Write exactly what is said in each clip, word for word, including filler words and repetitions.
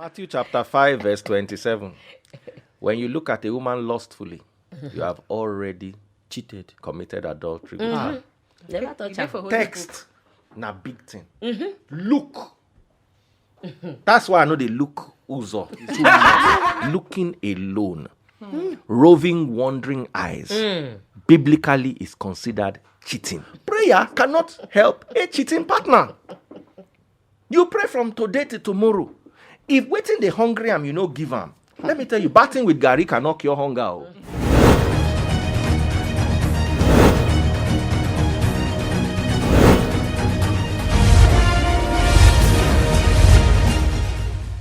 Matthew chapter five, verse twenty-seven. When you look at a woman lustfully, you have already cheated, committed adultry with her. Never touch am. Text na big thing. Look. That's why I know they look Uzo too much. Looking alone. Roving, wandering eyes biblically is considered cheating. Prayer cannot help a cheating partner. You pray from today to tomorrow. If waiting the hungry am, you know, give am. Let me tell you, batting with Gary cannot cure hunger. Oh.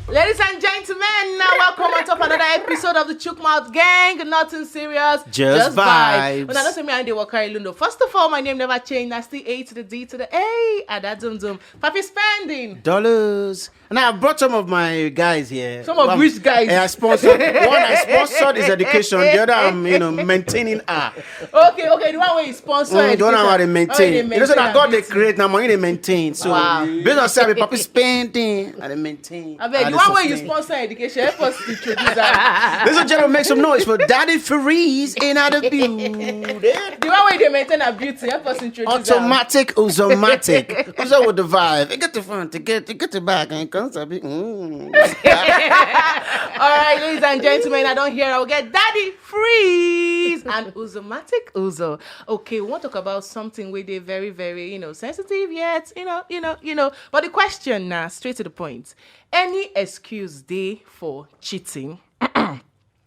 Ladies and gentlemen, now welcome on top another episode of the Chook Mouth Gang. Nothing serious, Just vibes. Una know say me and the Wakari Lundo. First of all, my name never changed. I still A to the D to the A. Adadumdum. Papi spending. Dollars. And I brought some of my guys here. Some of which guys? I sponsored. One I sponsored his education. The other I'm, you know, maintaining her. Okay, okay, the one where you sponsor. Mm, the one I want to maintain. You know, so that God they create now, money they maintain. So Wow. Based on say, I be papi spending and I maintain. I bet and the I one where you sustain. Sponsor education, help us introduce that. Ladies and gentlemen, make some noise for Daddy Freeze in the building. The one where they maintain a beauty, help us introduce that. Automatic, automatic. What's up with the vibe? You get the front, you get, you get the back, and it comes to be. Mm. All right, ladies and gentlemen, I don't hear. I'll get Daddy Freeze and Uzomatic Uzo. Okay, we want to talk about something where they're very, very, you know, sensitive yet, you know, you know, you know. But the question now, straight to the point. Any excuse day for cheating?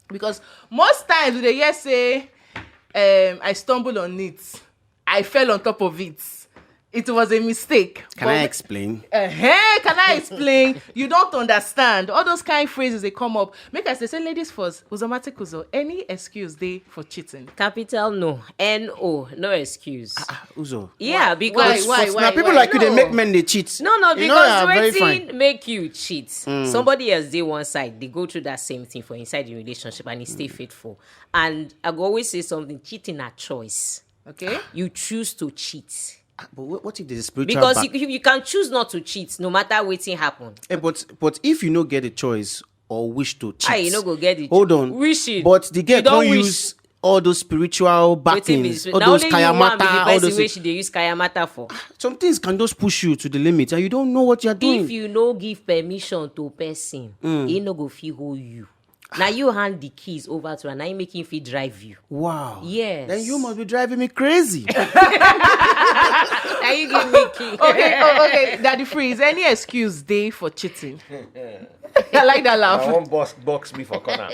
Because most times they hear say, um, I stumble on it. I fell on top of it. It was a mistake. Can I explain? Uh, hey, can I explain? You don't understand. All those kind of phrases they come up. Make us they say, ladies first, Uzomatic Uzo, any excuse day for cheating? Capital no. N O, no excuse. Uzo. Yeah, because Why, why, But why, now people why? like you, they No. make men they cheat. No, no, You know they are because very wetin fine. Make you cheat. Somebody else dey one side, they go through that same thing for inside the relationship and he stay faithful. And I go always say something, cheating a choice. Okay. You choose to cheat. Ah, but what, what if there's a spiritual Because back- you, you, you can choose not to cheat no matter wetin happen. Eh, but but if you no get a choice or wish to cheat, Ah, you no go get the hold cho- on. Wishing. But the girl You don't can't wish. Use all those spiritual Wetin be backings, this? All Na those only you one be kayamata, the all person those wey things. She dey use kayamata for. Some things can just push you to the limit, and you don't know what you're doing. If you no give permission to person, he no go fit hold you. Now you hand the keys over to her. Now you make him fit drive you. Wow. Yes. Then you must be driving me crazy. Now you give me key. Okay, oh, okay, Daddy Freeze. Any excuse day for cheating? I like that Now laugh. One boss box me for corner.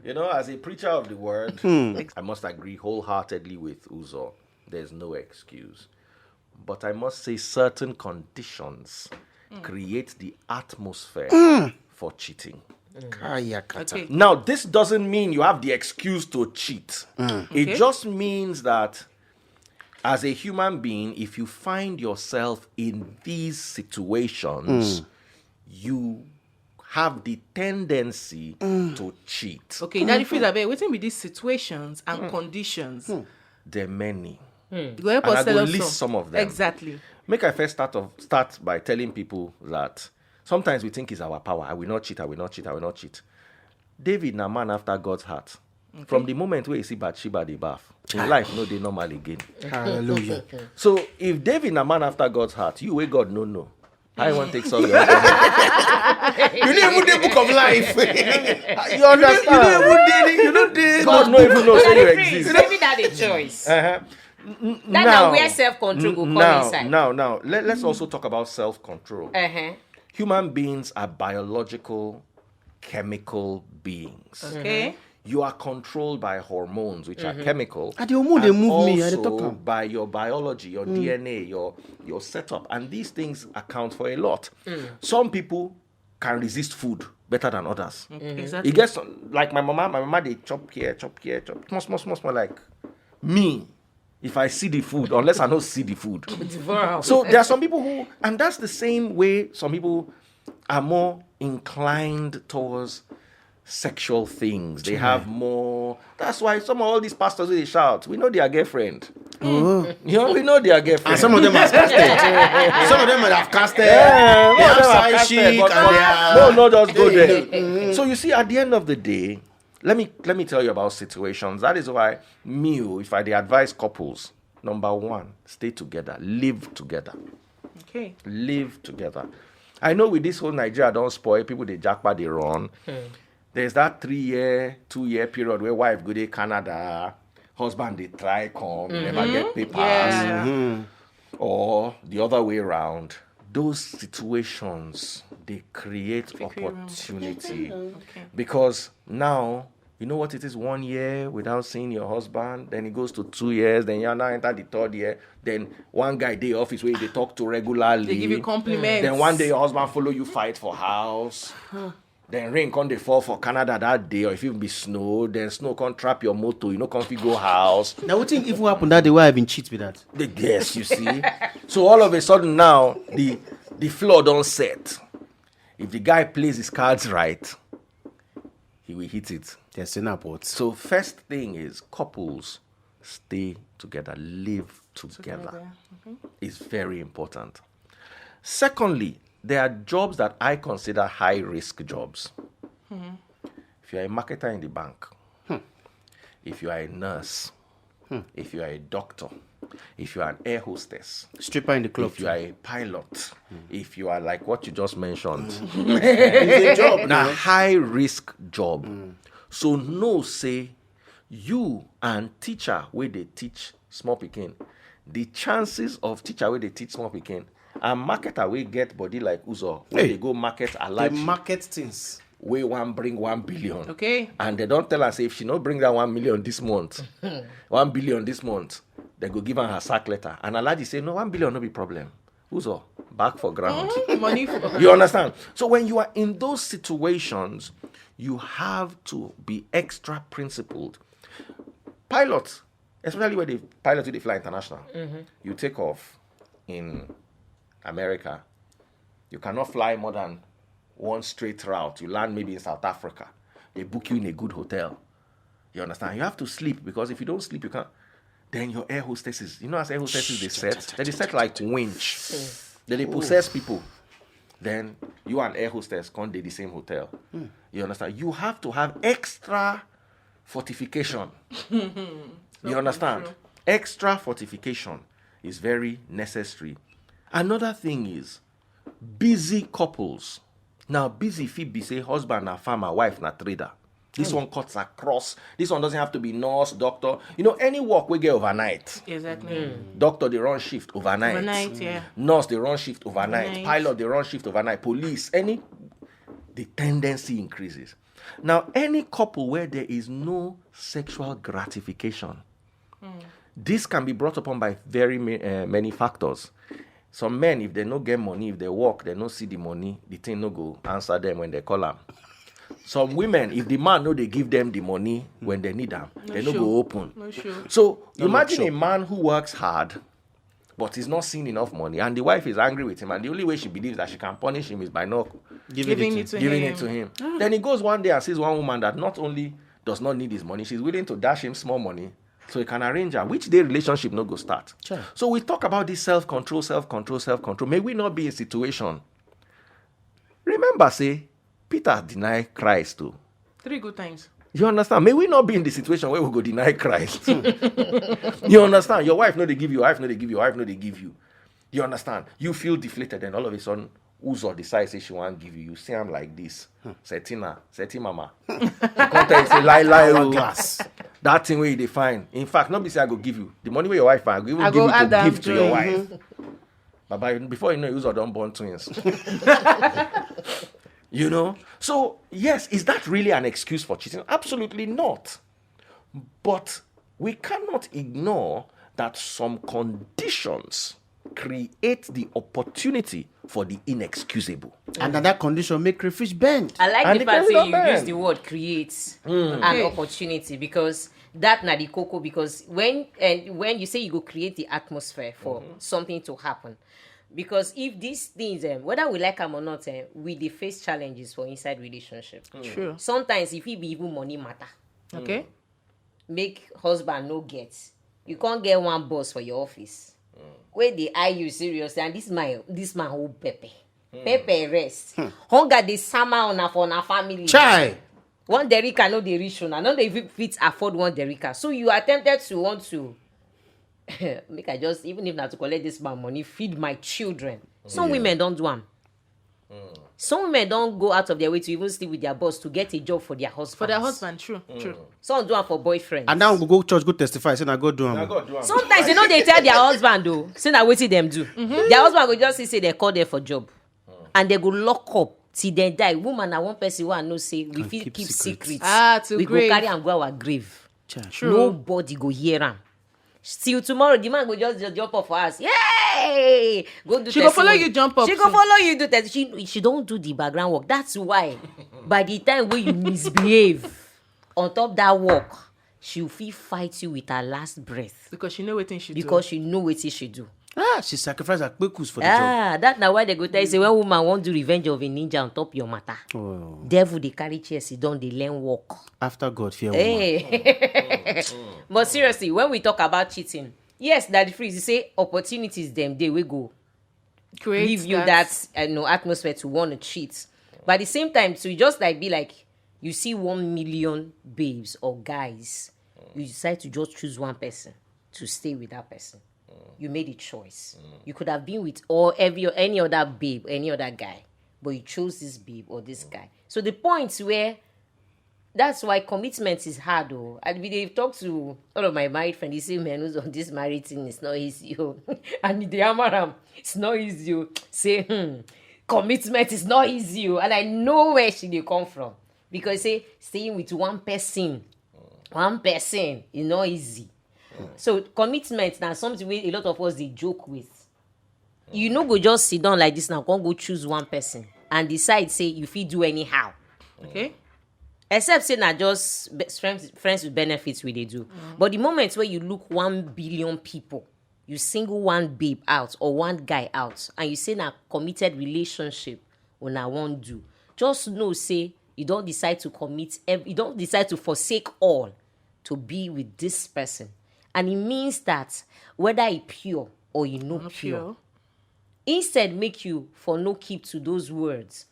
You know, as a preacher of the word, I must agree wholeheartedly with Uzo. There's no excuse. But I must say certain conditions create the atmosphere for cheating. Kayakata. Okay. Now, this doesn't mean you have the excuse to cheat. It Okay. Just means that as a human being, if you find yourself in these situations, you have the tendency to cheat. Okay, Daddy Freeze, abeg, wetin be these situations and conditions? There are many. You go help And us I tell go us list some of them. Exactly. Make I first start of start by telling people that sometimes we think it's our power. I will not cheat. I will not cheat. I will not cheat. David na man after God's heart. From the moment where you see Bathsheba the bath, in life no dey normal again. Hallelujah. So if David na man after God's heart, you wey God no know. How you want take solve your problem? You didn't even the book of life. You understand? You didn't even dey. You don't dey. God no even know say you Daddy Freeze, exist. Maybe that a choice. Uh-huh. That na where self control go come now, inside. Now, now, let, let's also talk about self control. Uh-huh. Human beings are biological, chemical beings. Okay. You are controlled by hormones, which are chemical. Ah, the hormone dey and move me, I dey also talk am. By your biology, your D N A, your your setup, and these things account for a lot. Some people can resist food better than others. Exactly. It gets some- like my mama. My mama dey chop here, chop here, chop small, small, small, small. Like me, if I see the food, unless I no see the food. Devour. So there are some people who, and that's the same way some people are more inclined towards sexual things. They have more. That's why some of all these pastors wey dey shout, we know their girlfriend. You know, we know their girlfriend. And some of them have casted. Some of them might have casted. Yeah, they have side chick and they are. No, no, just go there. So you see, at the end of the day, let me let me tell you about situations. That is why me, oh, if I dey advise couples, number one, stay together, live together. Okay. Live together. I know with this whole Nigeria don't spoil, people they jackpot they run. There's that three year, two year period where wife go to Canada, husband they try come, never get papers, Yeah. Or the other way around. Those situations they create Quick way round. Opportunity Okay. Because now you know what it is, one year without seeing your husband, then it goes to two years, then you now enter the third year, then one guy dey office where they talk to regularly. They give you compliments. Then one day your husband follow you fight for house. Then rain come dey fall for Canada that day, or if you be snow, then snow come trap your motor, you know, come fit go house. Now, what thing even happened that day where I've been cheat with that? The guess, you see. So all of a sudden now, the the floor don't set. If the guy plays his cards right, he will hit it. There's an airport. So first thing is couples stay together, live together. Together. Is very important. Secondly, there are jobs that I consider high risk jobs. If you are a marketer in the bank, if you are a nurse, if you are a doctor, if you are an air hostess, Stripper in the club. if you are a pilot, if you are like what you just mentioned, It's a job na now. High risk job. So know say you and teacher wey dey teach small pikin, the chances of teacher wey dey teach small pikin and marketer wey get body like Uzo, wey Hey. Dey go market They alaji, market things. Wey wan bring one billion. Okay. And they don tell am say if she no bring that one million this month, one billion this month, they go give am her sack letter. And Alaji say, "No, one billion no be problem. Uzo, back for ground." Money for You understand? So when you are in those situations, you have to be extra principled. Pilots, especially when they pilot wey dey fly international, you take off in America, you cannot fly more than one straight route. You land maybe in South Africa. They book you in a good hotel. You understand? You have to sleep, because if you don't sleep, you can't. Then your air hostesses, you know, as air hostesses, they set, they dey set like winch. They dey possess people. Then you and air hostess can't dey the same hotel. You understand? You have to have extra fortification. You understand? Extra fortification is very necessary. Another thing is busy couples. Now, busy fit be say husband na farmer, wife na trader. This one cuts across. This one doesn't have to be nurse, doctor. You know, any work we get overnight. Exactly. Doctor, they run shift overnight. Overnight, yeah. Nurse, they run shift overnight. Overnight. Pilot, they run shift overnight. Police, any, the tendency increases. Now, any couple where there is no sexual gratification, this can be brought upon by very ma- uh, many factors. Some men, if they no get money, if they work, they no see the money, the thing no go answer them when they call them. Some women, if the man no they give them the money when they need them, they no sure. Go open. No sure. So No, imagine no, a man who works hard, but he's not seeing enough money, and the wife is angry with him, and the only way she believes that she can punish him is by not Giving Giving it it to giving him. It to him. Then he goes one day and sees one woman that not only does not need his money, she's willing to dash him small money so he can arrange her. Which day relationship no go start? Sure. So we talk about this self control, self control, self control. May we not be in situation. Remember, say Peter denied Christ too. Three good times. You understand? May we not be in the situation where we go deny Christ. You understand? Your wife no they give you, wife no they give you, wife no they give you. You understand? You feel deflated, and all of a sudden, Uzo decides say she want give you. You see him like this. Setina, Seti mama. She come tell you say lie, lie, oh. Glass. That thing where you define. In fact, not be say I go give you the money where your wife find. I go even I give go you add to am give to your join. Wife. Baba, before you know, Uzo don't born twins. You know? So, yes, is that really an excuse for cheating? Absolutely not. But we cannot ignore that some conditions create the opportunity for the inexcusable. And that, that condition make crayfish bend. I like And the the fact say crayfish you bend. Use the word create an Okay. Opportunity, because that na the cocoa, because when and when you say you go create the atmosphere for something to happen, because if these things, um, whether we like them or not, um, we dey face challenges for inside relationship. Sure. Sometimes if it be even money matter, Okay. make husband no get, You can't get one boss for your office. Where they eye you seriously, and this my this man hold pepper. Pepper rest. Hunger dey sama una for una family. Chai! One derica no dey reach una, no dey even fit afford one derica. So you attempted to want to make I just, even if na to collect this man money, feed my children. Some women don't do am. Some women don't go out of their way to even sleep with their boss to get a job for their husband. For their husband, true, true. Some do am for boyfriend. And now we go church, go testify. Say na God do am. Na God do am. Sometimes they know they tell their husband though. Say na wetin dem do. Their husband go just say they call them for job, and they go lock up till they die. Woman na one person wey I know say we Can fit keep keep secret. secret. Ah, to We grave. Go carry am go our grave. Chai. True. Nobody go hear am. Till tomorrow, the man go just, just jump off for us. Yay! Go do. She go testimony. Follow you jump up She too. Go follow you do that. She she don't do the background work. That's why by the time when you misbehave on top that work, she will fit fight you with her last breath Because she know wetin she do. Because she know wetin she do. Ah, she sacrificed her kpekus for the job. Ah, that na why they go tell you say when woman wan do revenge of a ninja on top your matter. Oh. Devil dey carry chair sit down dey learn work. After God, fear woman. Hey. But seriously, when we talk about cheating, yes, Daddy Freeze, you say opportunities dem dey wey go Create give you that, uh, you know, atmosphere to want to cheat. But at the same time, so you just like be like, you see one million babes or guys, you decide to just choose one person to stay with that person. You made a choice. You could have been with all every any other babe, any other guy, but you chose this babe or this guy. So the point where that's why commitment is hard. Oh, I be dey talk to all of my married friends. They say, man, who's on this married thing? It's not easy. Oh. And they hammer am. It's not easy. Oh. Say, hmm, commitment is not easy. Oh. And I know where she dey come from because say staying with one person, one person is not easy. So commitment na something wey a lot of us dey joke with. You no go just sit down like this now, come go choose one person and decide say you fit do anyhow. Okay. Except say na just be- friends, friends with benefits we dey do. But the moment where you look one billion people, you single one babe out or one guy out, and you say na committed relationship una wan do, just know say you don decide to commit. Ev- you don decide to forsake all to be with this person, and it means that whether e pure or e no pure, Pure. Instead, make you for no keep to those words.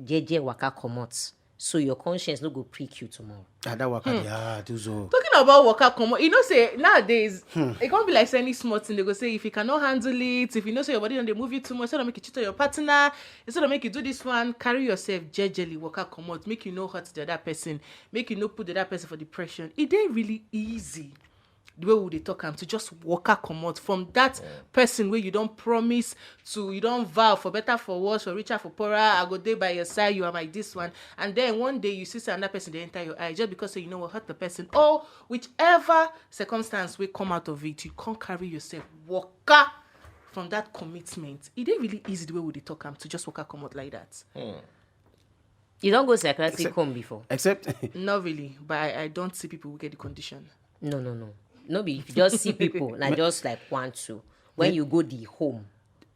Jeje waka comot, so your conscience no go prick you tomorrow. Ah, that work at the hard. So. Talking about waka comot, you know say nowadays e come be like say any small thing they go say if you cannot handle it, if you know say your body don dey move you too much, instead of make you cheat on your partner, instead of make you do this one, carry yourself jejely, waka comot, make you no hurt the other person, make you no put the other person for depression. E dey really easy the way we dey talk am to just waka comot from that person wey you don promise to, you don vow for better for worse, for richer for poorer, I go dey by your side, you are my this one, and then one day you see say another person dey enter your eye just because say you no wan hurt the person or whichever circumstance wey come out of it, you come carry yourself waka from that commitment. E dey really easy the way we dey talk am to just waka comot like that. You don go psychiatric home before? Except Not really, but I, I don't see people who get the condition. No, no, no. No be if you just see people, na just like one two. When you go the home,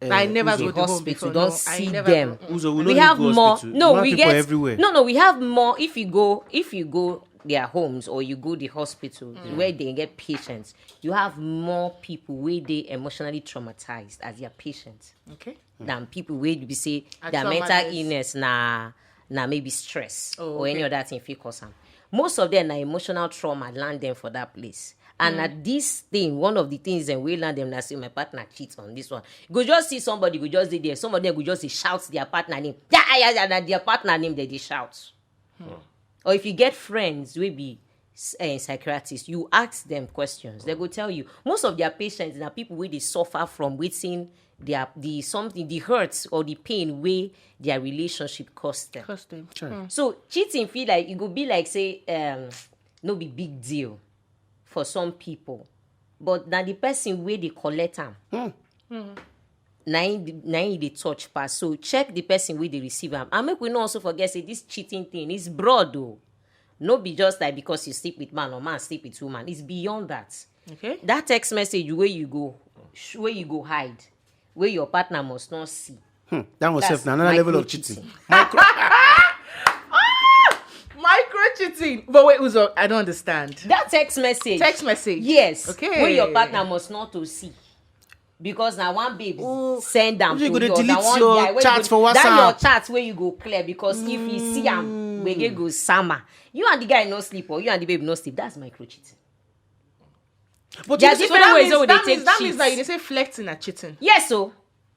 I never the go the home hospital, before. Don't No, I see never them. go- Mm. Uzo, we, We no have dey go more. Hospital. No, We have we people get everywhere. No, no. We have more. If you go, if you go their homes or you go the hospital where they get patients, you have more people where they emotionally traumatized as their patients Okay. Than people wey be say A their trauma mental is- illness na na maybe stress Oh, or any okay. Other thing fit cause am. Most of them na emotional trauma land them for that place. And at this thing, one of the things dem wey land them na say my partner cheat on this one. You go just see somebody go just dey there. Some of them go just dey shout their partner name. Yeah, yeah, yeah, na their partner name they dey shout. Or if you get friends wey be uh, psychiatrists, you ask them questions. They go tell you. Most of their patients na people wey dey suffer from wetin their the something the hurt or the pain wey their relationship cause them. Custom. Chai. So cheating feel like e go be like say um, no be big deal for some people, but na the person wey dey collect am na im na im dey touch pass. So check the person wey dey receive am, and make we no also forget say this cheating thing is broad o. No be just like because you sleep with man or man sleep with woman, it's beyond that. Okay. That text message wey you go sh- wey you go hide, wey your partner must not see. Hmm, that one That's sef na another level micro of cheating. cheating. Micro cheating. Thing. But wait, Uzo, I don't understand. That text message. Text message. Yes. Okay. When your partner must not to see. Because now one babe Oh, send them you to go dey you, na delete one your guy wey chat go, for that your WhatsApp. Chat where you go clear because if you see am, gbege go sama. You and the guy no sleep or you and the babe no sleep. That's micro cheating. But There are you know, different That ways means, wey we dey that take means, that cheat. Means that you dey say flirting and cheating. Yes, so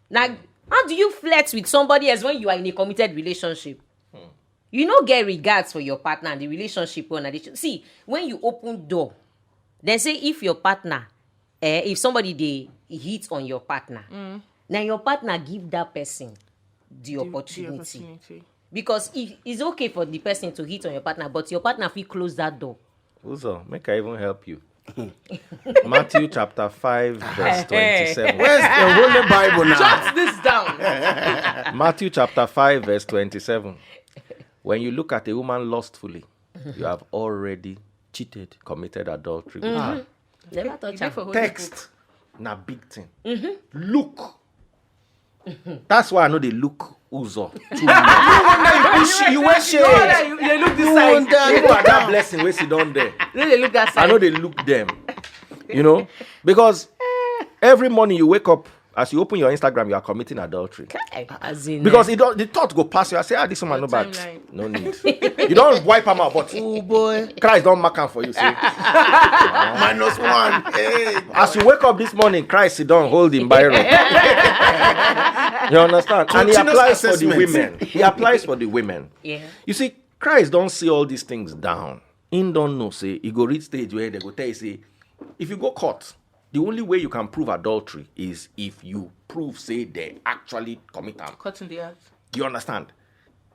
now how do you flirt with somebody else when you are in a committed relationship? You no get regards for your partner and the relationship or na the see when you open door, then say if your partner, eh, if somebody dey hit on your partner, now your partner give that person the, opportunity. Opportunity. Because it, it's okay for the person to hit on your partner, but your partner fit close that door. Uzo, make I even help you. Matthew chapter five, verse twenty-seven. Where's the Holy Bible now? Jot this down. Matthew chapter five, verse twenty-seven. When you look at a woman lustfully, you have already Cheated. Committed adultery. Ah, Never touch Dey am. for Holy text na big thing. Look. That's why I know they look Uzo too much. You, you wear shade. Book. No, you, you look this side. Wonder- People are that blessing wey sit down there. No, they look that I side. Know they look them. You know? Because every morning you wake up, as you open your Instagram, you are committing adultery. As in, Because it don't, the thought go pass you. I say, ah, this woman no bad. Timeline. No need. You don't wipe them out, but Oh boy. Christ don't mark am for you. See, Minus one. Hey. As you wake up this morning, Christ sit down, hold him Bible. You understand? And he Continuous applies for the assessment. Women. He applies for the women. Yeah. You see, Christ don't see all these things down. He don't know. Say he go reach stage where they go tell you say, if you go court, the only way you can prove adultery is if you prove say they actually commit am. Cutting the act. You understand?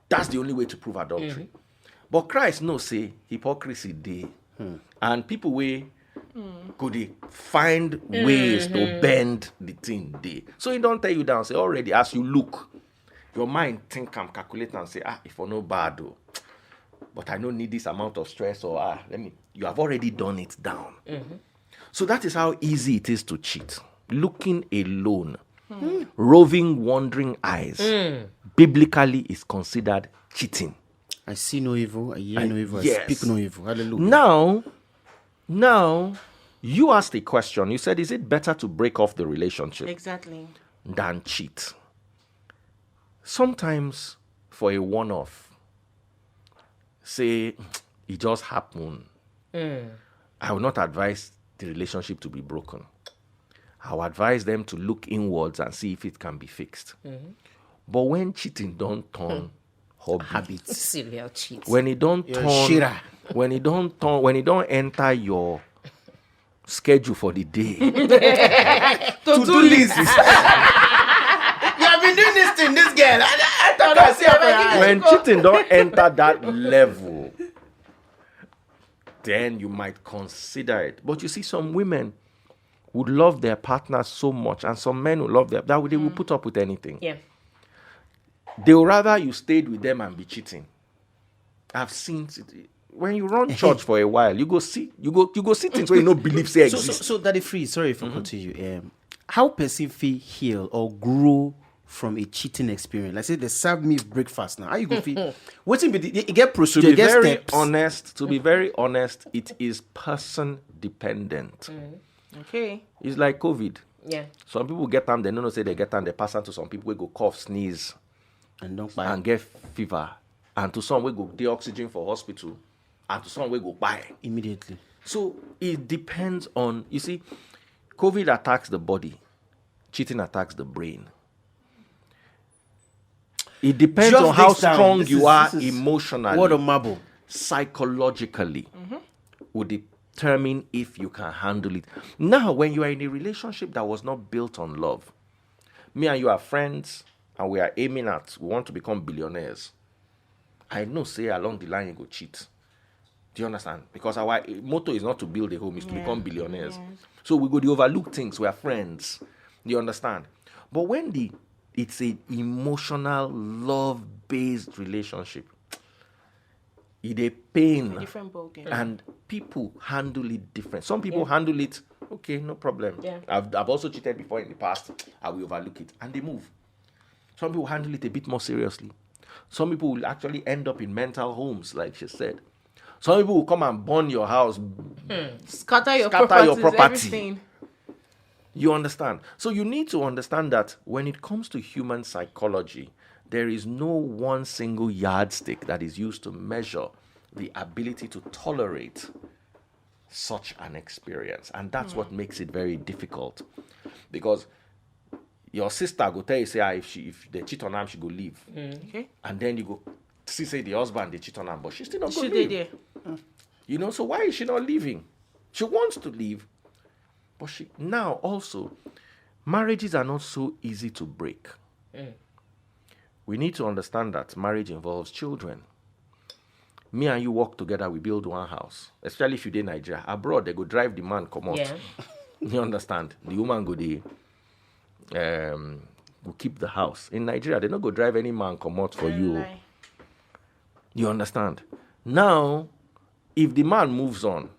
That's the only way to prove adultery. But Christ knows say hypocrisy dey, and people wey go dey find ways to bend the thing dey. So he don't tell you down say already as you look, your mind think and calculate and say, ah, if I no bad though, but I no need this amount of stress or ah, let me. You have already done it down. So that is how easy it is to cheat. Looking alone, roving, wandering eyes, biblically is considered cheating. I see no evil. I hear I- no evil. yes. I speak no evil. Hallelujah. Now, now, you asked a question. You said, is it better to break off the relationship Exactly. Than cheat? Sometimes, for a one-off, say it just happened. I will not advise the relationship to be broken. I will advise them to look inwards and see if it can be fixed. But when cheating don't turn hobby, habits, serial cheat. When it don't You're turn, Shira. When it don't turn, when it don't enter your schedule for the day, To do list. You have been doing this thing, this girl. I, I, I thought I see her. When cheating don't enter that level, then you might consider it. But you see, some women would love their partner so much, and some men would love their that they will put up with anything. Yeah. They would rather you stayed with them and be cheating. I've seen it. When you run church for a while, you go see, you go, you go see things where you no believe say So, so, exist. So, Daddy Free, sorry if I continue. Um, how person fit heal or grow from a cheating experience? Like say they serve me breakfast now. How you go feel? Wetin be the, you get To procedure, be get very steps. Honest, to be very honest, it is person dependent. Okay. It's like COVID. Yeah. Some people get them, they no know say they get them, they pass them to some people who go cough, sneeze, And don't buy. And get fever, and to some wey go dey oxygen for hospital, and to some wey go kpai. Immediately. So it depends on, you see, COVID attacks the body, cheating attacks the brain. It depends Just on how this down. Strong This you is- are this is emotionally, Word of marble. Psychologically, will determine if you can handle it. Now, when you are in a relationship that was not built on love, me and you are friends, and we are aiming at, we want to become billionaires. I know, say along the line you go cheat. Do you understand? Because our motto is not to build a home, it's to become billionaires. So we go to overlook things. We are friends. Do you understand? But when the it's an emotional, love-based relationship, it a pain. Different ballgame. And people handle it different. Some people handle it, okay, no problem. Yeah. I've, I've also cheated before in the past. I will overlook it. And they move. Some people handle it a bit more seriously. Some people will actually end up in mental homes, like she said. Some people will come and burn your house. Scatter your Scatter properties, your property. Everything. You understand? So you need to understand that when it comes to human psychology, there is no one single yardstick that is used to measure the ability to tolerate such an experience. And that's what makes it very difficult. Because your sister go tell you, say, ah, if she if they cheat on her, she go leave. Okay. And then you go see say the husband they cheat on her, but she still not go She leave. Did there. You know, so why is she not leaving? She wants to leave, but she now also, marriages are not so easy to break. We need to understand that marriage involves children. Me and you work together, we build one house. Especially if you dey Nigeria, abroad they go drive the man come out. Yeah. You understand? The woman go the um go keep the house. In Nigeria, they not go drive any man come out for you. Lie. You understand? Now, if the man moves on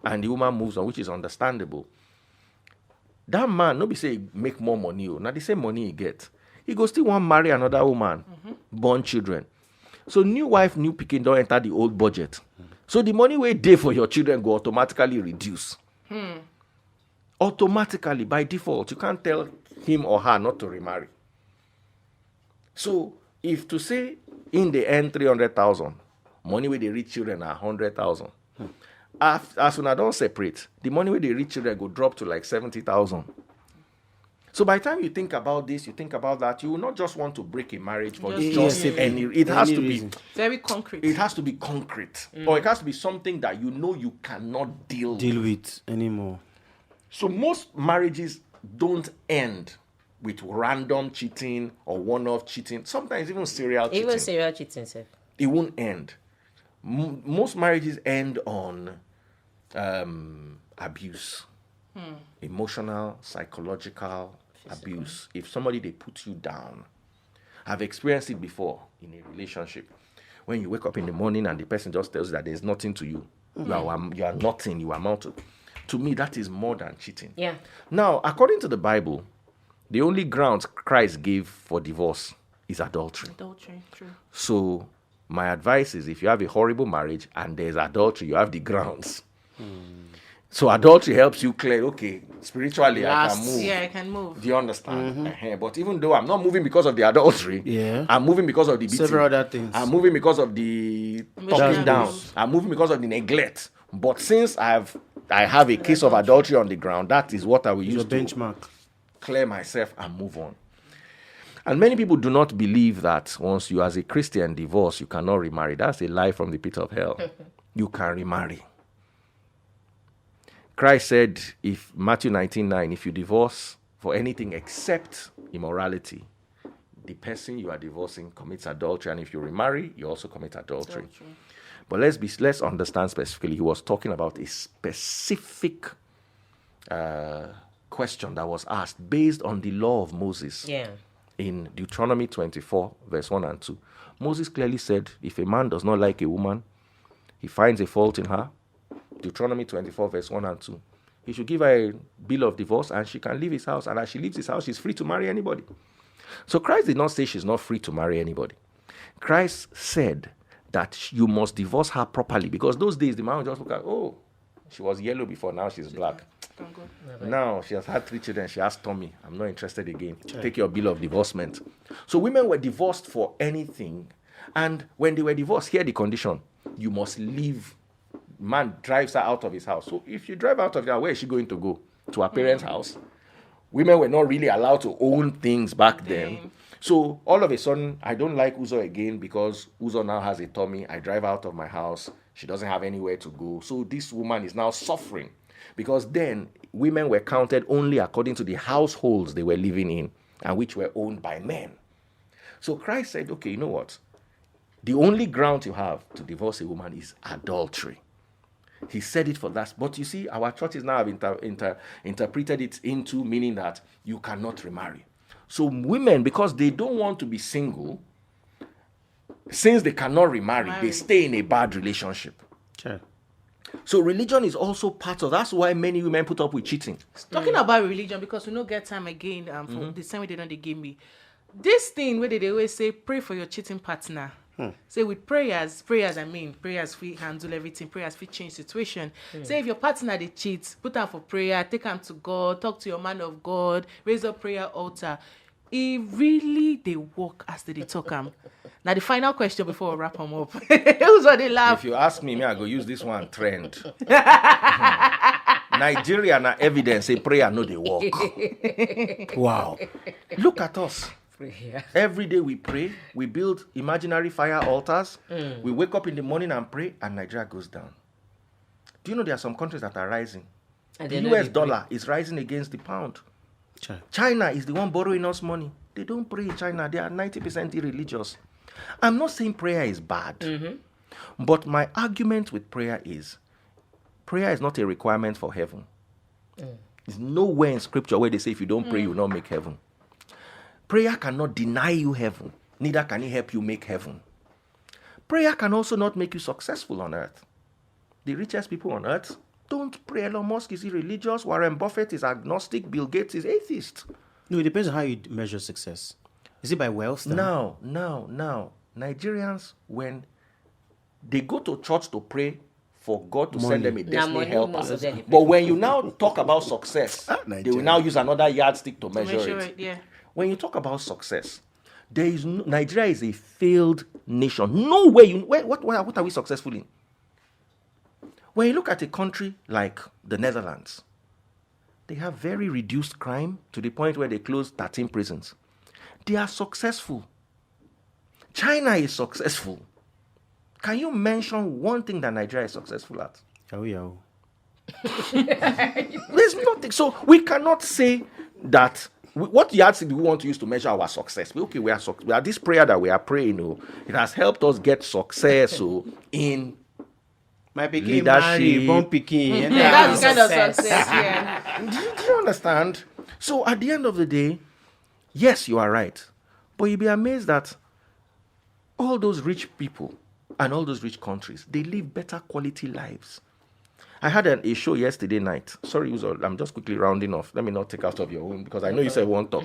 and the woman moves on, which is understandable, that man no be say he make more money. Oh, now the same money he get, he go still want marry another woman, born children. So new wife, new pikin don't enter the old budget. So the money wey dey for your children go automatically reduce. Automatically, by default, you can't tell him or her not to remarry. So if to say in the end three hundred thousand, money wey dey reach children na hundred thousand. As as una don separate, the money wey dey reach children go drop to like seventy thousand. So by the time you think about this, you think about that, you will not just want to break a marriage for Just just ASAP. any. It has Any to be reason. Very concrete. it has to be concrete, or it has to be something that you know you cannot deal, Deal with. With anymore. So most marriages don't end with random cheating or one-off cheating. Sometimes even serial cheating. Even serial cheating sef. It won't end. M- most marriages end on um, abuse, emotional, psychological abuse. If somebody they put you down, I've experienced it before in a relationship. When you wake up in the morning and the person just tells you that there's nothing to you, you are you are nothing. You amount to. To me, that is more than cheating. Yeah. Now, according to the Bible, the only grounds Christ gave for divorce is adultery. Adultery. True. So my advice is, if you have a horrible marriage and there's adultery, you have the grounds. So adultery helps you clear, okay, spiritually I Last. can move. Yeah, I can move. Do you understand? Uh-huh. But even though I'm not moving because of the adultery, Yeah. I'm moving because of the beating. Several other things. I'm moving because of the Emotional talking down. abuse. I'm moving because of the neglect. But since I've I have a case of adultery on the ground, that is what I will use Your to benchmark. clear myself and move on. And many people do not believe that once you, as a Christian, divorce, you cannot remarry. That's a lie from the pit of hell. You can remarry. Christ said, if Matthew nineteen nine, if you divorce for anything except immorality, the person you are divorcing commits adultery, and if you remarry, you also commit adultery. But let's be let's understand specifically. He was talking about a specific uh, question that was asked based on the law of Moses. Yeah. In Deuteronomy twenty-four, verse one and two, Moses clearly said, if a man does not like a woman, he finds a fault in her. Deuteronomy twenty-four, verse one and two. He should give her a bill of divorce and she can leave his house. And as she leaves his house, she's free to marry anybody. So Christ did not say she's not free to marry anybody. Christ said that sh- you must divorce her properly, because those days the man would just look at, oh, she was yellow before, now she's black. Can go. Now she has had three children. She has tummy. I'm not interested again. Take your bill of divorcement. So women were divorced for anything. And when they were divorced, here the condition. You must leave. Man drives her out of his house. So if you drive out of your house, where is she going to go? To her parents' house? Women were not really allowed to own things back then. So all of a sudden, I don't like Uzo again because Uzo now has a tummy. I drive out of my house. She doesn't have anywhere to go. So this woman is now suffering, because then women were counted only according to the households they were living in and which were owned by men. So Christ said, okay, you know what? The only ground you have to divorce a woman is adultery. He said it for that. But you see, our churches now have inter- inter- interpreted it into meaning that you cannot remarry. So women, because they don't want to be single, since they cannot remarry, they Marry. Stay in a bad relationship. Sure. So religion is also part of that's why many women put up with cheating. Talking about religion, because we no get time again um, for the same way they don't they give me. This thing where they always say, pray for your cheating partner. Say with prayers, prayers, I mean, prayers fit handle everything, prayers fit change situation. Say if your partner dey cheat, put am for prayer, take am to God, talk to your man of God, raise up prayer altar. E really dey work as they dey talk am. Now the final question before we wrap am up. Who's on the laugh? If you ask me, me, I go use this one trend. Nigeria na evidence say prayer no dey work. Wow. Look at us. Prayer. Every day we pray, we build imaginary fire altars, we wake up in the morning and pray, and Nigeria goes down. Do you know there are some countries that are rising? And The they know U S they pray. Dollar is rising against the pound. Chai. China is the one borrowing us money. They don't pray in China. They are ninety percent irreligious. I'm not saying prayer is bad. But my argument with prayer is prayer is not a requirement for heaven. There's nowhere in scripture where they say if you don't pray, you will not make heaven. Prayer cannot deny you heaven, neither can it help you make heaven. Prayer can also not make you successful on earth. The richest people on earth don't pray. Elon Musk is irreligious. Warren Buffett is agnostic. Bill Gates is atheist. No, it depends on how you measure success. Is it by wealth? then? Now, now, now, Nigerians, when they go to church to pray for God to send Money. them a Na destiny money helper. Most of them dey But when you now talk about success, they will Nigeria. Now use another yardstick to measure, Measure it. It, yeah. When you talk about success, there is no, Nigeria is a failed nation. No way. You, where, what, what, what are we successful in? When you look at a country like the Netherlands, they have very reduced crime to the point where they closed thirteen prisons. They are successful. China is successful. Can you mention one thing that Nigeria is successful at? Yahoo, yahoo. There's nothing. So we cannot say that. We, what yardstick do we want to use to measure our success? We, okay, we are suc- we are this prayer that we are praying. Oh, it has helped us get success. Oh, in My pikin Leadership. marry, born pikin. That's the kind of Success. Success, yeah. do you, do you understand? So at the end of the day, yes, you are right, but you'll be amazed that all those rich people and all those rich countries, they live better quality lives. I had an, a show yesterday night. Sorry, Uzo, I'm just quickly rounding off. Let me not take out of your own because I know you said one talk.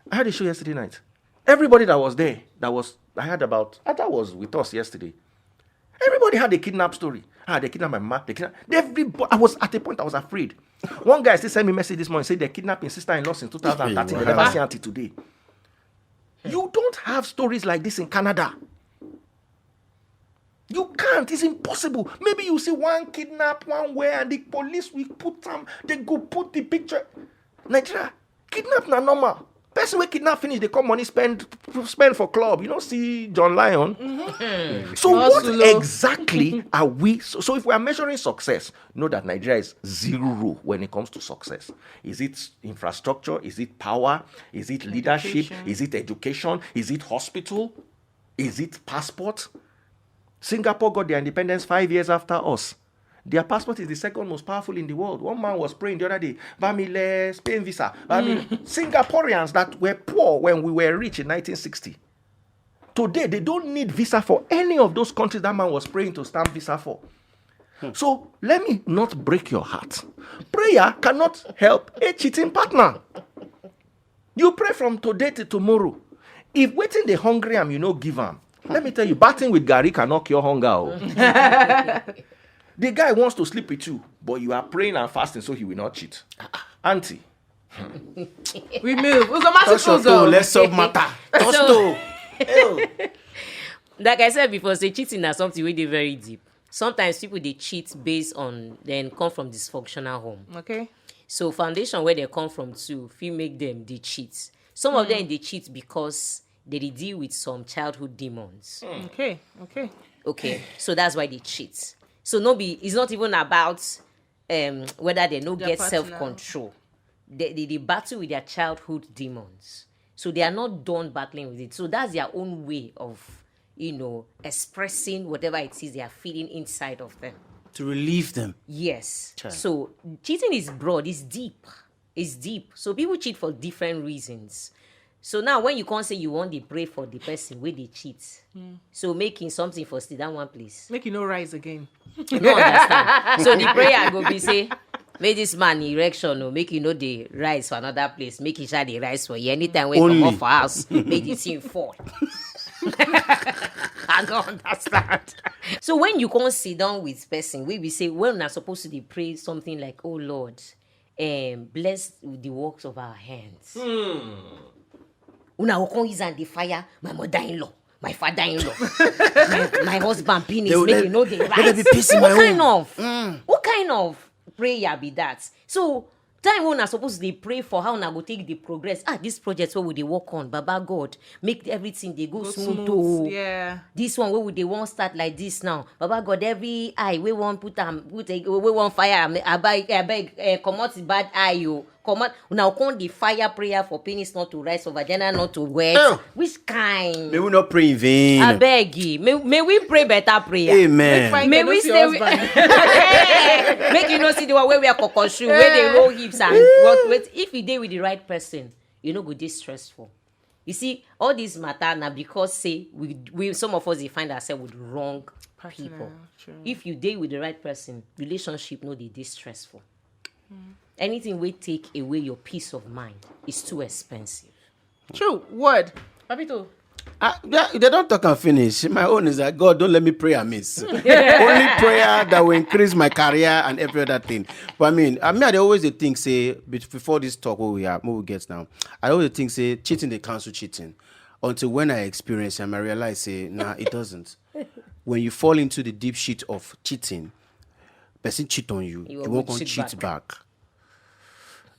I had a show yesterday night. Everybody that was there, that was I had about that was with us yesterday. Everybody had a kidnap story. Ah, they kidnapped my mama. They kidnapped everybody. I was at a point I was afraid. One guy still sent me a message this morning, said they kidnapped his sister-in-law since two thousand thirteen. They never see until today. You don't have stories like this in Canada. You can't. It's impossible. Maybe you see one kidnap one way, and the police will put them. They go put the picture. Nigeria, kidnap na normal. Person wey kidnap finish, they come money spend spend for club. You don't see John Lion. So what Hustle o. Exactly are we? So, so if we are measuring success, know that Nigeria is zero when it comes to success. Is it infrastructure? Is it power? Is it leadership? Education. Is it education? Is it hospital? Is it passport? Singapore got their independence five years after us. Their passport is the second most powerful in the world. One man was praying the other day, "Bamile, Spain visa." Bami-, Singaporeans that were poor when we were rich in nineteen sixty. Today, they don't need visa for any of those countries that man was praying to stamp visa for. So let me not break your heart. Prayer cannot help a cheating partner. You pray from today to tomorrow. If waiting the hungry am, you know, give am. Let me tell you, batting with Gary cannot cure hunger. Oh. The guy wants to sleep with you, but you are praying and fasting so he will not cheat. Auntie, We move. Uzo, Master Touch your Uzo. toe, let's solve matter. Touch So- toe. Like I said before, say cheating na something wey dey very deep. Sometimes people dey cheat based on then come from dysfunctional home. Okay. So foundation where they come from too fit make them dey cheat. Some of them dey cheat because they dey deal with some childhood demons. Okay. Okay. Okay, so that's why they cheat. So no be it's not even about um whether they no Their get partner. Self control. They, they they battle with their childhood demons. So they are not done battling with it. So that's their own way of you know expressing whatever it is they are feeling inside of them. To relieve them. Yes. Chai. So cheating is broad, it's deep. It's deep. So people cheat for different reasons. So now when you can't say you want to pray for the person where they cheat. So making something for stay down one place. Make you no rise again. No understand. So the prayer go be say, make this man erection no make you know the rise for another place. Make you shall the rise for you. Anytime when Only. Come up for house, make the thing fall. I don't understand. So when you come sit down with person, we we say, well, una supposed to dey pray something like, "Oh Lord, um, bless the works of our hands." Una go come use am dey fire my mother-in-law, my father-in-law, my, my husband penis, They will- make they- e no dey let there rise. be peace in What my kind home. Of what kind of prayer be that? So time wey una suppose dey pray for how una go take dey progress. Ah, this project wey we dey work on, Baba God, make everything dey go, Go smooth. smooth, Oh. Yeah. This one wey we dey wan start like this now, Baba God, every eye wey wan put am, put a, wey wan fire am, abeg, abeg, eh, comot the bad eye o, comot. Una come dey fire prayer for penis not to rise, for vagina not to wet. Oh. Which kind? May we not pray in vain. Abeg, may, may we pray better prayer. Amen. Fine, May you no we see stay with, husband. Make you no see the one wey wear koko shoe, wey dey roll hips and what? Wait, if you dey with the right person, you no go dey stressful. You see, all this matter na because say we, we some of us dey find ourselves with wrong people. True. If you dey with the right person, relationship no dey dey stressful. Anything wey take away your peace of mind is too expensive. True word. Papito. Ah, yeah, they don't talk and finish. My own is that God don't let me pray amiss. Only prayer that will increase my career and every other thing. But I mean, I mean, I dey always dey think say be- before this talk what we have, what we get now, I always think say cheating they cancel cheating. Until when I experience and I realize say nah, it doesn't. When you fall into the deep shit of cheating, person cheat on you, You you, will won't come cheat cheat back. Back.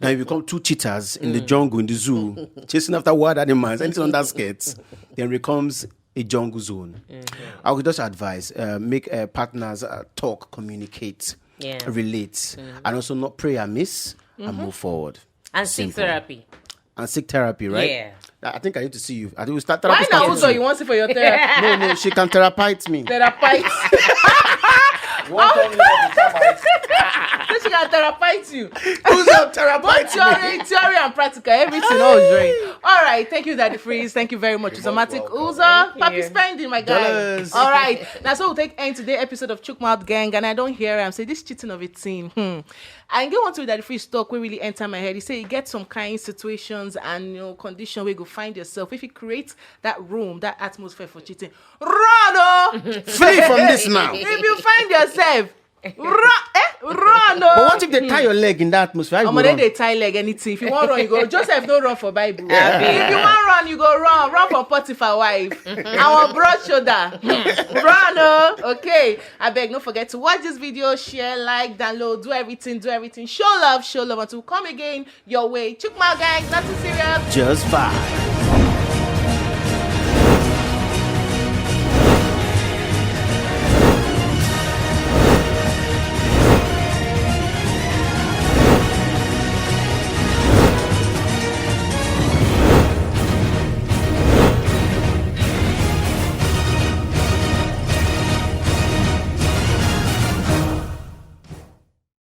Now you become two cheaters in the jungle, in the zoo, chasing after wild animals, anything under skirts, then becomes a jungle zone. I would just advise uh, make uh, partners uh, talk, communicate, Yeah. Relate, and also not pray amiss and move forward. And seek Simple. Therapy. And seek therapy, right? Yeah. I I think I need to see you. I think we start Why therapy. now? Start Also, with you want to see for your therapy? No, no, she can therapize me. Therapite. What on you have to therapise? So she can therapite you. Who's up therapite? Theory, theory and practical, everything all join. All right, thank you, Daddy Freeze. Thank you very much, Uzomatic welcome. Uzo. Papi spending, my guy. Dollars. All right, now so we'll take end today episode of Chukmouth Gang, and I don't hear him say this cheating of a team. Hmm. I get one to Daddy Freeze talk. We really enter my head. He say you get some kind situations and you know condition where you go find yourself. If you create that room, that atmosphere for cheating, run oh. Flee from this now. If you find yourself, run, eh, run oh. But what if they tie your leg in that atmosphere? How you Omo, go they run? They tie leg anything. If you want run, you go. Joseph don't run for Bible. If you want run, you go run. Run from Potiphar wife. Our broad shoulder. Run oh. Okay. I beg, don't forget to watch this video, share, like, download, do everything, do everything. Show love, show love until we come again your way. Chukmouth Gang, nothing serious. Just fine.